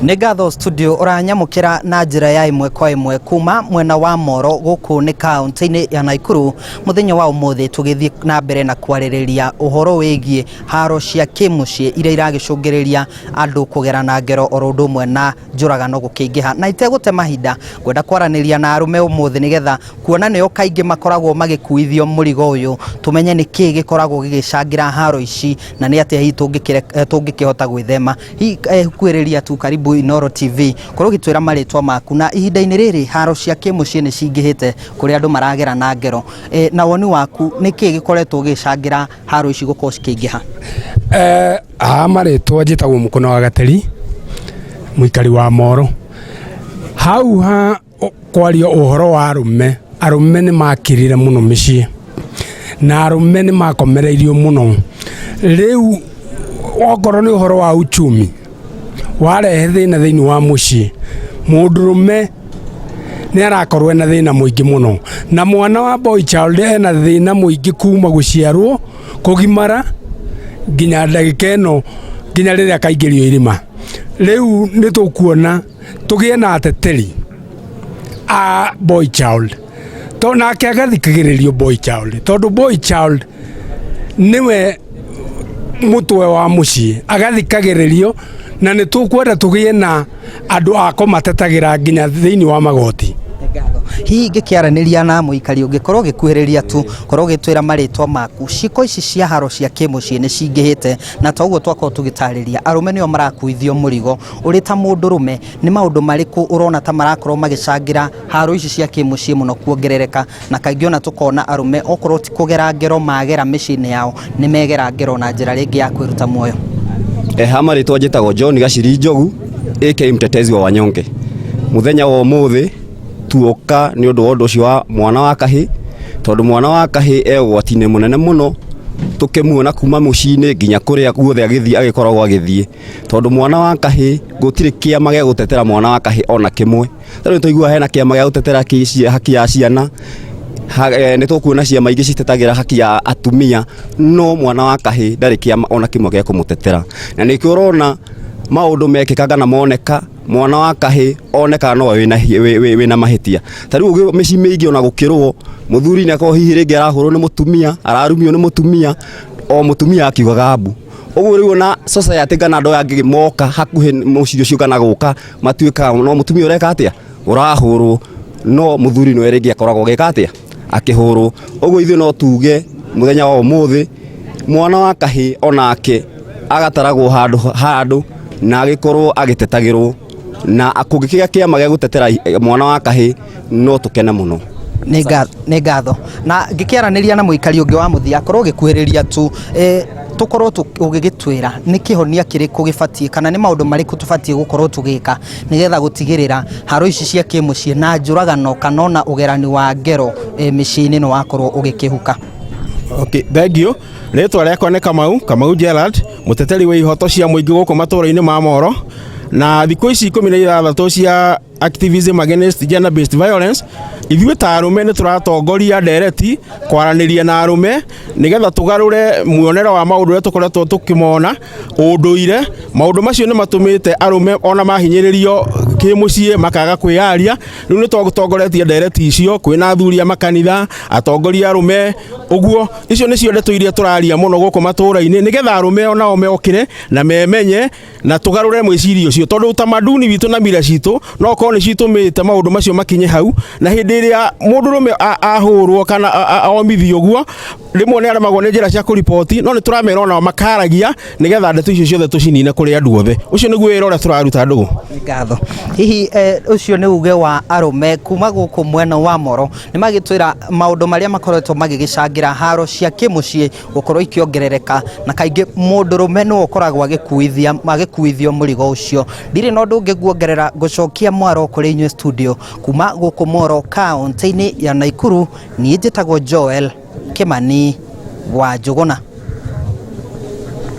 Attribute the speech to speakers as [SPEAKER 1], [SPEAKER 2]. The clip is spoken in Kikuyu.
[SPEAKER 1] Nĩ ngatho studio ũranyamũkĩra na njĩra ya ĩmwe kwa ĩmwe kuma mwena wa Moro gũkũ nĩ kaũntĩ-inĩ ya Naikuru. Mũthenya wa ũmũthĩ tũgĩthiĩ na mbere na kwarĩrĩria ũhoro wĩgiĩ haro cia kĩmũciĩ iria iragĩcũngĩrĩria andũ kũgerana ngero oro ũndũ ũmwe na njũragano gũkĩingĩha. Na itegũte mahinda ngwenda kwaranĩria na arũme ũmũthĩ nĩgetha kuona nĩo kaingĩ makoragwo magĩkuithio mũrigo ũyũ, tũmenye nĩ kĩĩ gĩkoragwo gĩgĩcangĩra haro ici na nĩ atĩa hihi tũngĩkĩhota gwĩthema. Hihi kuhĩrĩria tu karibu Inooro TV, korwo ũgĩtwĩra marĩtwa maku na ihinda-inĩ rĩrĩ haro cia kĩmũciĩ nĩ cingĩhĩte kũrĩa andũ maragerana ngero, na woni waku nĩ kĩĩ gĩkoretwo gĩgĩcangĩra haro ici gũkorwo cikĩingĩha?
[SPEAKER 2] Ha marĩtwa njĩtagwo Mũkũna wa Gateri, mũikari wa Moro. Hau ha kwaria ũhoro wa arũme, arũme nĩ makirire mũno mĩciĩ na arũme nĩ makomereirio mũno. Rĩu okorwo nĩ ũhoro wa uchumi warehe thĩna thĩinĩ wa mũciĩ, mũndũrũme nĩ arakorwo ena thĩna mũingĩ mũno, na mwana wa boy child ena thĩna mũingĩ kuma gũciarwo, kũgimara nginya ndagĩka ĩno nginya rĩrĩa akaingĩrio irima. Rĩu nĩ tũkuona tũgĩe na ateteri a boy child to nake agathikagĩrĩrio boy child tondũ boy child nĩwe mũtwe wa mũciĩ agathikagĩrĩrio na nĩ tũkwenda tũgĩe na andũ a kũmatetagĩra nginya thĩinĩ wa magoti.
[SPEAKER 1] Hihi ngĩkĩaranĩria na mũikari ũngĩkorwo ũgĩkuhĩrĩria tu korwo ũgĩtwĩra marĩtwa maku, ciĩko ici cia haro cia kĩmũciĩ nĩ cingĩhĩte na ta ũguo twakorwo tũgĩtarĩria arũme nĩo marakuithio mũrigo. Ũrĩ ta mũndũrũme nĩ maũndũ marĩkũ ũrona ta marakorwo magĩcangĩra haro ici cia kĩmũciĩ mũno kuongerereka na kaingĩ ona tũkona arũme okorwo ti kũgera ngero magera mĩciĩ-inĩ yao nĩ megera ngero na njĩra rĩngĩ ya kwĩruta muoyo?
[SPEAKER 3] Ha marĩtwa njĩtagwo John Gaciri Njogu aka mtetezi wa wanyonge. Mũthenya wa ũmũthĩ tuoka nĩ ũndũ wa ũndũ ũcio wa mwana wa kahĩ tondũ mwana wa kahĩ e ũgwati-inĩ mũnene mũno tũkĩmuona kuma mũciĩ-inĩ nginya kũrĩa guothe agĩthiĩ agĩkoragwo agĩthiĩ tondũ mwana wa kahĩ gũtirĩ kĩama gĩa gũtetera mwana wa kahĩ ona kĩmwe. Ta rĩu tũiguaga hena kĩama gĩa gũtetera haki ya ciana, nĩ tũkuona ciama ingĩ citetagĩra haki ya atumia, no mwana wa kahĩ ndarĩ kĩama ona kĩmwe gĩa kũmũtetera. Na nĩkĩo ũrona maũndũ mekĩka kana moneka, mwana wa kahĩ onekaga nowe wĩna mahĩtia. Ta rĩu mĩciĩ mĩingĩ ona gũkĩrũo, mũthuri nĩ akoragwo hihi rĩngĩ arahũrwo nĩ mũtumia, ararumio nĩ mũtumia, o mũtumia akiugaga mbu. Ũguo rĩu ona society kana andũ aya angĩ moka hakuhĩ mũciĩ ũcio kana gũka matuĩkaga no mũtumia ũreka atĩa ũrahũrwo no mũthuri nĩwe rĩngĩ akoragwo agĩka atĩa akĩhũrwo. Ũguo ithuĩ no tuge mũthenya wa ũmũthĩ mwana wa kahĩ onake agataragwo handũ handũ na agĩkorwo agĩtetagĩrwo na kũngĩkĩgĩa kĩama gĩa gũtetera mwana wa kahĩ no tũkene mũno.
[SPEAKER 1] Nĩ ngatho. Na ngĩkĩaranĩria na mũikari ũngĩ wa mũthia korwo ũgĩkuhĩrĩria tu tũkorwo ũgĩgĩtwĩra nĩ kĩhonia kĩrĩkũ gĩbatiĩ kana nĩ maũndũ marĩkũ tũbatiĩ gũkorwo tũgĩka nĩgetha gũtigĩrĩra haro ici cia kĩmũciĩ na njũragano kana ona ũgerani wa ngero mĩciĩ-inĩ nĩ wakorwo ũgĩkĩhuka.
[SPEAKER 4] Okay, thank you. Rĩtwa rĩakwa nĩ Kamau, Kamau Gerald, mũteteri wa ihoto cia mũingĩ gũkũ matũra-inĩ ma Moro. Na thikũ ici 16 cia activism against gender based violence, ithuĩ ta arũme nĩ tũratongoria ndereti kwaranĩria na arũme nĩgetha tũgarũre muonere wa maũndũ ũrĩa tũkoretwo tũkĩmona ũndũire. Maũndũ macio nĩ matũmĩte arũme ona mahinyĩrĩrio kĩmũciĩ makaga kwĩyaria. Rĩu nĩ tũtongoretie ndereti icio kwĩna athuri a makanitha, atongoria arũme, ũguo icio nĩcio ndeto iria tũraria mũno gũkũ matũra-inĩ nĩgetha arũme onao mokĩre na memenye na tũgarũre mwĩcirio ũcio tondũ utamaduni witũ na mira citũ no korwo nĩcio itũmĩte maũndũ macio makinye hau. Na hĩndĩ ĩrĩa mũndũrũme ahũrwo kana omithio ũguo, rĩmwe nĩ aremagwo nĩ njĩra cia kũriboti, no nĩ tũramera onao makaragia nĩgetha ndeto icio ciothe tũcinine kũrĩ andũ othe. Ũcio nĩguo wĩra ũrĩa tũraruta ndũgũ.
[SPEAKER 1] Nĩ ngatho. Hihi ũcio nĩ uge wa arũme kuma gũkũ mwena wa Moro, nĩ magĩtwĩra maũndũ marĩa makoretwo magĩgĩcangĩra haro cia kĩmũciĩ gũkorwo ikĩongerereka, na kaingĩ mũndũrũme nĩwe ũkoragwo agĩkuithia agĩkuithio mũrigo ũcio. Ndirĩ na ũndũ ũngĩ nguongerera, ngũcokia mwaro kũrĩ inyuĩ studio kuma gũkũ Moro kaũntĩ-inĩ ya Naikuru. Niĩ njĩtagwo Joel Kĩmani wa Njũgũna.